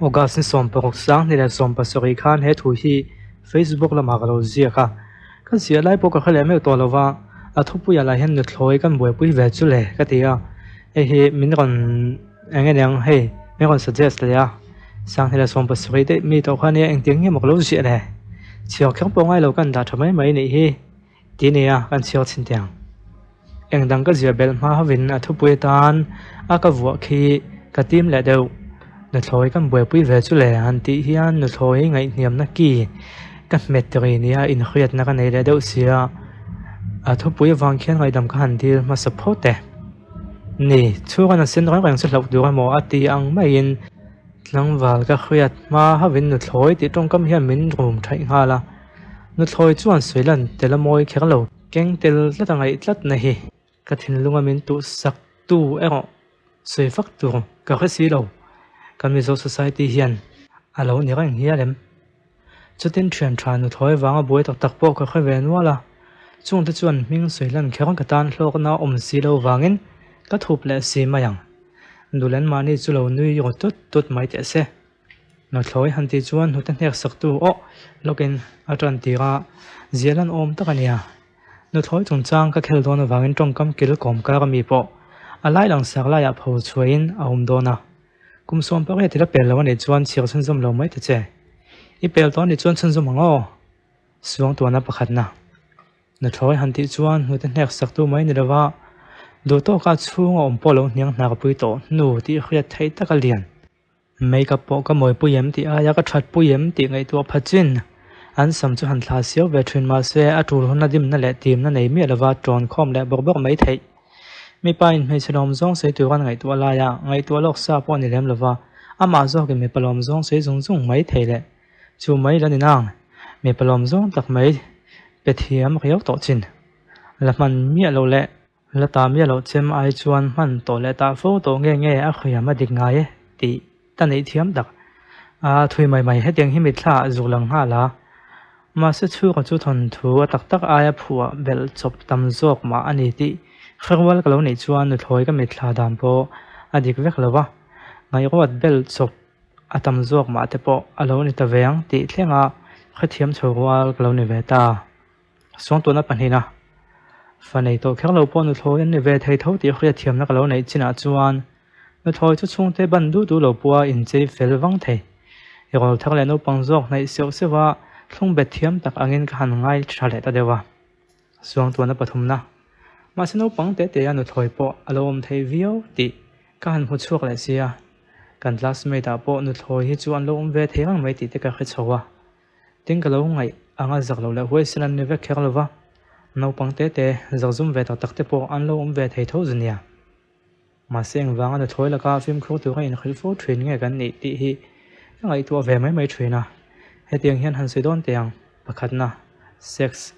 August ni 16 2017 khan he thu hi Facebook lamah ka lo ziak a, ka ziah lai pawh ka hre leh meuh tawh lo va, a thupuiah lah hian nuthlawi kan buaipui ve chu le ka ti a, hei hi min rawn eng nge niang hei min rawn suggest leh a, 2017 daih mi tawh kha nia engtiang nge maw ka lo ziah le, chhiar kher pawh ngai lo kan dah tha mai mai nih hi. Ti nia kan chhiar chhin teh ang. Eng dang ka ziah belh hma hovin a thupui atan a ka vuah khi ka tim leh deuh. Nuthlawi kan buaipui ve chu le han tih hian nuthlawi ngaihhniamna ki ka hmet ri nia inhriatna ka nei leh deuh sia. A thupui avang khian ngaihdam ka han dil hmasa phawt e. Ni, chhunga na sen reng reng chu hlauh tur emaw a ti ang maiin tlangval ka hriat hma hovin nuthlawi tih tawngkam hian min rum thaih nghal a. Nuthlawi chuan sawi lan tel a mawi kher lo. Keng tel tlat a ngaih tlat na hi. Ka thinlunga min tuh sak tu erawh sawi fak tur ka hre si lo. Kan Mizo Society hian a lo ni reng hial em? Chutin thian tha nuthlawi vanga buai tak tak pawh ka hre ve nual a. Chungte chuan hming sawi lan kher ka tan hlawkna awm si lo vangin ka thup leh si mai ang. Duhlen mahni chu lo nui rawt tut tut mai teh se. Nuthlawi han tih chuan hnute hnek saktu aw lawkin a tan tir a, zial an awm tak a nia. Nuthlawi chungchang ka khel dawn avangin tawngkam kil kawm kar ami pawh a lai langsak laiah pho chhuahin a awm dawn a. Kum 18 ila pel lo a nih chuan chhir chhunzawm lo mai ta che. I pel tawh a nih chuan chhunzawm ang aw. Suangtuahna pakhatna. Nuthlawi han tih chuan hnute hnek saktu mai ni lova duh tawka chhunga awm pawh lo hniang hnar pui tawh hnu tih hriat theih taka lian. Makeup pawh ka mawipui em tih aia ka thatpui em tih ngaihtuah pha chin. An sam chu han thla siau ve thin mahse a tul huna dimna leh timna nei miah lova tawn khawm leh bawk bawk mai theih. Mipa in hmeichhe lawm zawng sawi tur an ngaihtuah laia ngaihtuah lawk sa pawh a ni lem lova, amah zawkin mipa lawm zawng sawi zung zung mai thei leh chu mai la ni nang. Mipa lawm zawng tak mai pe thiam riau tawh chin. La hman miah loh leh. La ta miah loh chem ai chuan hman tawh leh tah fo tawh nge nge a hriam a dik ngai e tih ka neih thiam tak. A thui mai mai hetiang hi mitthla ah zuk lang nghal a. Mahse chhunga chu thawnthu a tak tak aia phuah belh chawp tam zawk mah a ni tih hrerual ka lo neih chuan nuthlawi ka mitthla dan pawh a dik vek lo va. Ngaihruat belh chawp a tam zawk mah te pawh a lo ni ta ve ang tih thlenga hrethiam chho rual ka lo ni ve ta. Suangtuahna pahnihna, Fa nei tawh kher lo pawh nuthlawi an ni ve thei tho tih hriat thiamna ka lo neih chinah chuan nuthlawi chu chhungte ban duh duh lo pawha inchei fel vang thei. I rawl thar leh naupang zawk hnaih seuh seuh a, thlung bet thiam tak angin ka han ngai tha leh ta deuh a. Suangtuahna pathumna, Mahse naupang teh teh a nuthlawi pawh a lo awm thei viau tih ka han hmu chhuak leh sia. Kan classmate ah pawh nuthlawi hi chu an lo awm ve thei reng mai tih te ka hre chho a. Tin ka lo ngaih anga zak lo leh huaisen an ni vek kher lo va, naupang te te zak zum ve tak tak te pawh an lo awm ve thei tho zu nia. Mahse engvanga nuthlawi laka fimkhur tura inhrilh fo thin nge kan nih tih hi ka ngaihtuah ve mai mai thin a. Hetiang hian han sawi dawn teh ang, pakhatna, sex,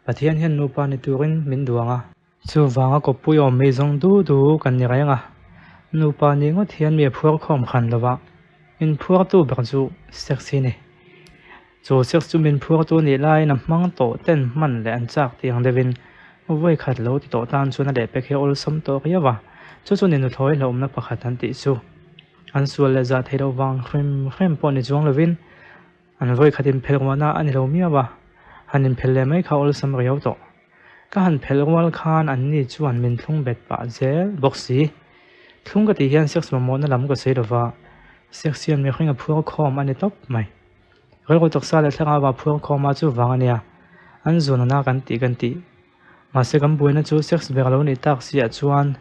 Pathian hian nupa ni turin min duang a. Chuvanga kawppui awm mi zawng du du kan ni reng a, nupa nih ngawt hian mi a phuar khawm khan lo va, min phuartu ber chu sex hi a ni. Chu sex chu min phuartu nih laiin a hmang tawh ten hman leh an chak tih ang deuhin vawi khat lo ti tawh tan chuan a lehpek hi a awlsam tawh riau a, chu chu ni nuthlawi hlauhawmna pakhat an tih chu. An sual leh zah theih loh vang hrim hrim pawh ni chuang lovin an vawi khat inphelh ruahna a ni lo miau a, han inphelh leh mai kha awlsam riau tawh. Ka han phelh rual khan an ni chuan min thlung bet pah zel bawk si. Thlung ka tih hian sex mamawhna lam ka sawi lova, sex hian mihring a phuar khawm a ni tawp mai. Rilru taksa leh thlarau a phuar khawm a chuvang a nia, an zunana kan tih kan tih. Mahse kan buaina chu sex ber lo nih tak si ah chuan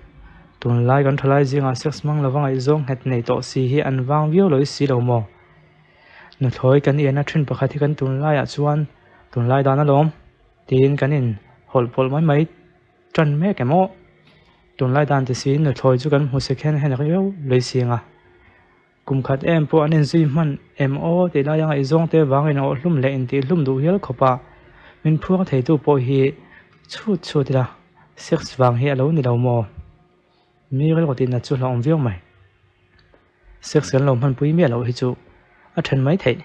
tunlai kan thalai zingah sex hmang lova ngaihzawng nghet nei tawh si hi an vang viau lo i si lo maw? Nuthlawi kan ianna thin pakhat hi kan tunlaiah chuan tunlai dan alawm. Tiin kan in hawlh pawlh mai mai tan mek em aw. Tunlai dan ti siin nuthlawi chu kan hmu sek hian hen riau lei sing a. Kum khat em pawh an inzui hman em aw tih lai a ngaihzawng te vangin a awhhlum leh intih hlum duh hial khawp a. Min phuar theitu pawh hi chhut chhut ila sex vang hi a lo ni lo maw? Mi rilru tihna chu hlauhawm viau mai. Sex kan lo hmanpui miah loh hi chu a then mai theih.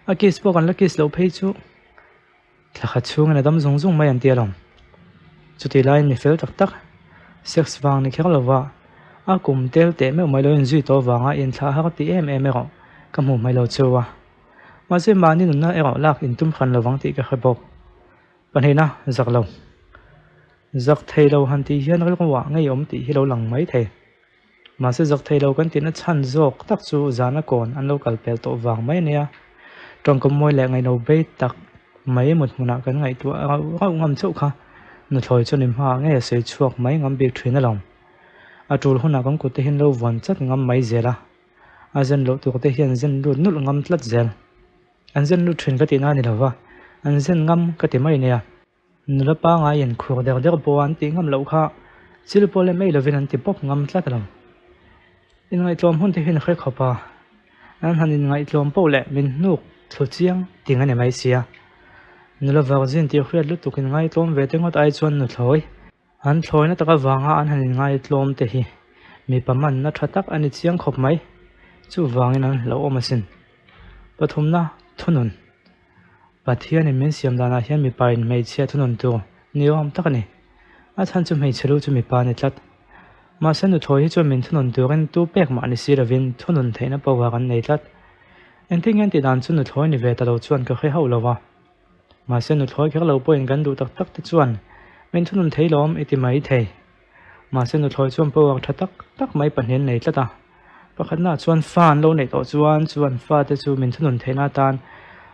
A kiss pawh kan la kiss loh phei chu. Thla khat chhungin a dam zung zung mai an ti alawm. Chutih laiin mi fel tak tak, sex vang ni kher lova a kum tel teh meuh mai lo inzui tawh vanga inthlah har ti em em erawh Ka hmuh hmaih lo cheu a. Mahse mahni nunna erawh lak intum hran lovang tih ka hre bawk. Pahnihna, zak lo. Zak thei lo han tih hian rilruah ngeiawm tih hi lo lang mai thei. Mahse zak thei lo kan tihna chhan zawk tak chu zana kawn an lo kal pel tawh vang mai a nia. Tawngkam mawi leh ngaihno bei tak mai mut hmunah kan ngaihtuah rauh rauh ngam chauh kha nuthlawi chuan in hmaah ngei a sawi chhuak mai ngam bik thin alawm. A tul hunah kan kut te hian lo vuan chat ngam mai zel a, a zen loh tur te hian zen lut nulh ngam tlat zel. An zen lut thin ka tihna a ni lo va, an zen ngam ka ti mai nia. Nula pangaiin khur der der pawh an tih ngam loh kha chil pawh leh mai lovin an ti pawp ngam tlat a lo. Inngaihtlawm hun te hian hre khawp a, an han inngaihtlawm poh leh min hnuk thlu chiang ting a ni mai sia. Nula varzin tih hriat lutuk inngaihtlawm ve te ngawt ai chuan nuthlawi an thlawina tak avanga an han inngaihtlawm te hi mipa manna tha tak a ni chiang khawp mai. Chuvangin an hlauhawm asin. Pathumna thunun. Pathianin min siam danah hian mipa in hmeichhia thunun tur ni awm tak a ni. A chhan chu hmeichhe lu chu mipa a ni tlat. Mahse nuthawi hi chuan min thunun turin tu pek mah ni si lovin thunun theihna power an nei tlat. Engtin nge an tih dan chu nuthawi ni ve ta lo chuan ka hre hauh lo va. Mahse nuthawi kher lo pawhin kan duh tak tak te chuan min thunun thei lawm i ti mai thei. Mahse nuthlawi chuan power tha tak tak mai pahnih an nei tlat a, pakhatnaah chuan fa an lo neih tawh chuan chu an fate chu min thunun theihna atan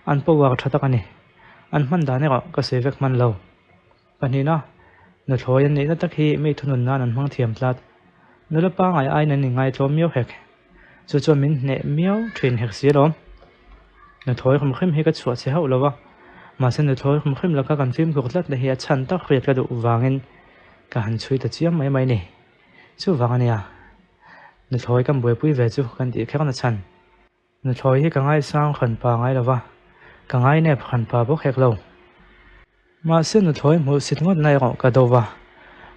an power tha tak a ni. An hman dan erawh ka sawi vek hman lo. Pahnihna, nuthlawi an neihna tak hi mi thunun nan an hmang thiam tlat. Nula pangai aiin an inngaihtlawm miau hek. Chu chuan min hneh miau thin hek si alawm. Nuthlawi hrim hrim hi ka chhuah che hauh lo va, mahse nuthlawi hrim hrim laka kan fimkhur tlat na hi a chhan tak hriat ka duh vangin ka han chhui ta chiam mai mai ni. Chuvang a nia, nuthlawi kan buaipui ve chu kan tih kher na chhan. Nuthlawi hi ka ngaisang hran pa ngai lo va, ka ngainep hran pa bawk hek lo. Mahse nuthlawi hmuh sit ngawt na erawh ka do va,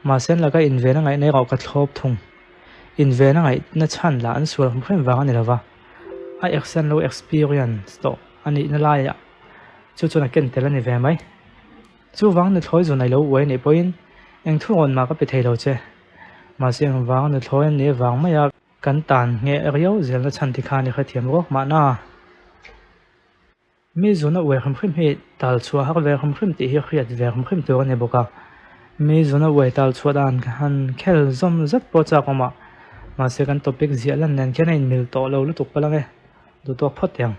mahse an laka inven a ngaihna erawh ka thlawp thung. Inven a ngaihna chhan lah an sual hrim hrim vang a ni lo va, a accent lo experience tawh a nihna laiah chu chuan a ken tel a ni ve mai. Chuvang nuthlawi zun a lo uai anih pawhin eng thu rawn mah ka pe thei lo che. Mahse engvanga nuthlawi an nih avang maia kan tan ngheh riau zelna chhan ti khan i hrethiam ruak mahna. Mi zuna uai hrim hrim hi tal chhuah har ve hrim hrim tih hi hriat ve hrim hrim tur a ni bawk a. Mi zuna uai tal chhuah dan han khel zawm zet pawh chak awm a, mahse kan topic ziah lan nen khian a inmil tawh lo lutuk palh ang e, duhtawk phawt teh ang.